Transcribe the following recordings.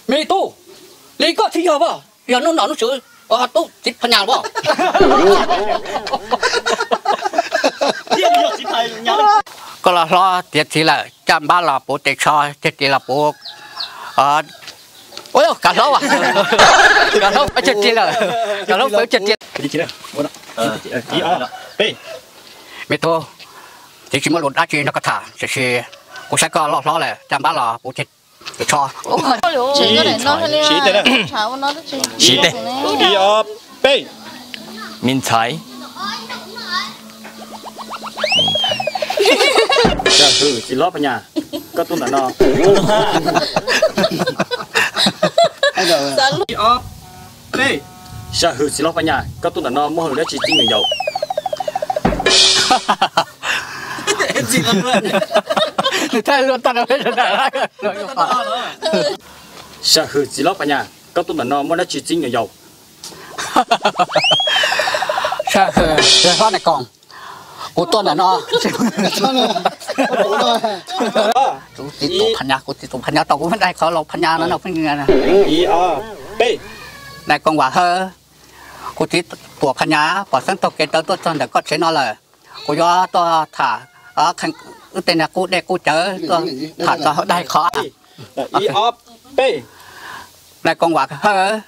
Me tub, li koj tsis yog as, yog hnub no hnub xwb, tub txiv Phas Nyas as. Koj los hlob tiav txiv lawm, caj npab los puv tes tsho, cag ris los puv, ua kav hlob, kav hlob cag ris lawm, kav hlob cag ris. Me tub, txiv tsis muaj lus dab tsi nrog koj tham, tiam sis kuv saib koj loj hlob lawm, caj npab los puv tes tsho. Siv tes. Ib ob peb. Me ntxhais. Sam hwm txiv hlob Phas Nyas, koj tuaj ntawm no. Ib ob peb. Sam hwm txiv hlob Phas Nyas, koj tuaj ntawm no muaj hauj lwm dab tsi txib nyuam yaus? Sam hwm txiv hlob Phas Nyas, koj tuaj ntawm no muaj dab tsi txib nyuam yaus? Sam hwm txiv hlob Nais Koos, kuv tuaj ntawm no. Kuv txiv tuam Phas Nyas, kuv txiv tuam Phas Nyas tau kuv pheej dai qhov laus Phas Nyas no no pheej. Ib ob peb. Nais Koos Vam Hawj, kuv txiv tuam Phas Nyas pom xeeb taug kev rawv tuaj txog ntawm koj tsev no lawm, kuv yuav tuaj tham, wb tej niag qub dej qub cawv tuaj tham txog dai qhov. Ib ob peb. Nais Koos Vam Hawj,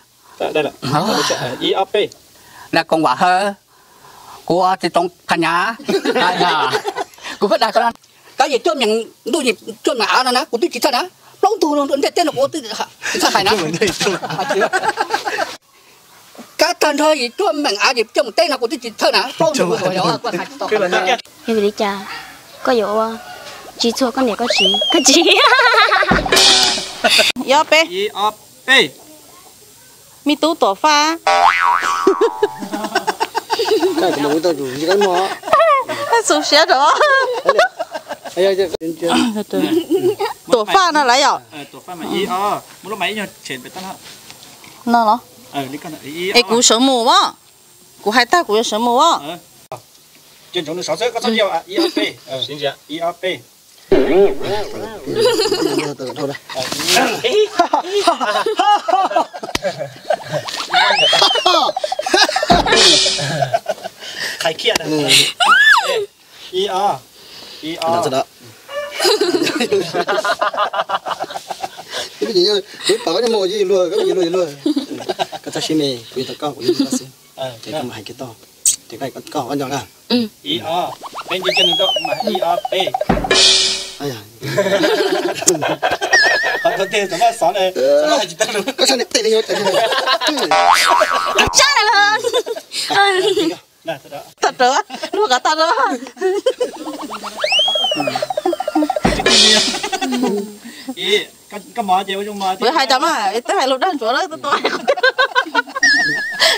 Nais Koos Vam Hawj, kuv txiv tuam Phas Nyas, kuv pheej dai qhov no, kab yim cuaj meem ntuj yim cuaj meem av no na kuv twb tsis txhawj na, plaub ntug ntiaj teb no kuv twb tsis txhawj hais na. Kab tag nrho yim cuaj meem av yim cuaj meem teb no kuv twb tsis txhawj na, plaub ntug. Yog vim li cas koj yuav ua tsis txhua koj niam koj txiv koj txiv? Ib ob peb. Me tub tuam faj. Xu siab rau. Tuam faj no lawm yom. No los? Es kuv sawv mus as. Kuv hais tag kuv yuav sawv mus as. Ib ob, ib ob. Koj txhob siab me, kuv yog tau koj, kuv yog tau koj xwb. Ces koj mus hais kiag tau, ces koj koj nco na. Ib ob, peb nce kiag nws tau mas ib ob peb. Qhov tau tiag txawm maj xov na, txawm maj hais tsis tau lus. Koj sab niag tes li yuav tawm. Sab na los. Tag rawv, luag qab tag rawv. Kuv hais cas mas twb hais lus dag ntsuav lawm, twb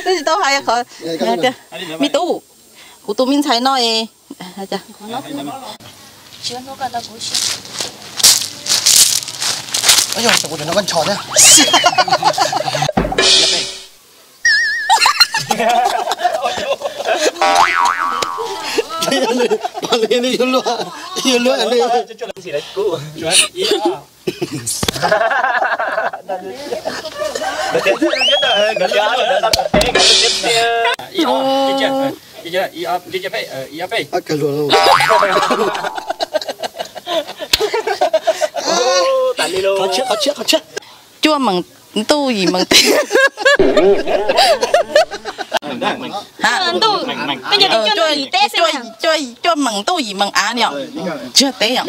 tsis tau hais qhov. Me tub, kuv tus me ntxhais no es. Cuaj meem ntuj yim meem teb. Cuaj meem ntuj yim meem av ni. Tsis yog teb os.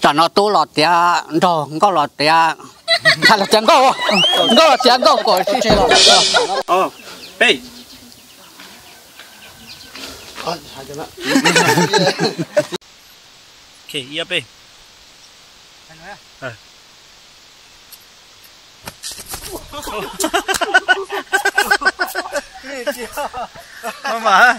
Tam no tub los tiav nraug, nkauj los tiav, ntxhais los tiav nkauj, nkauj los tiav nkauj kom tsis tseg los. Peb. Ib ob peb. Maj mam.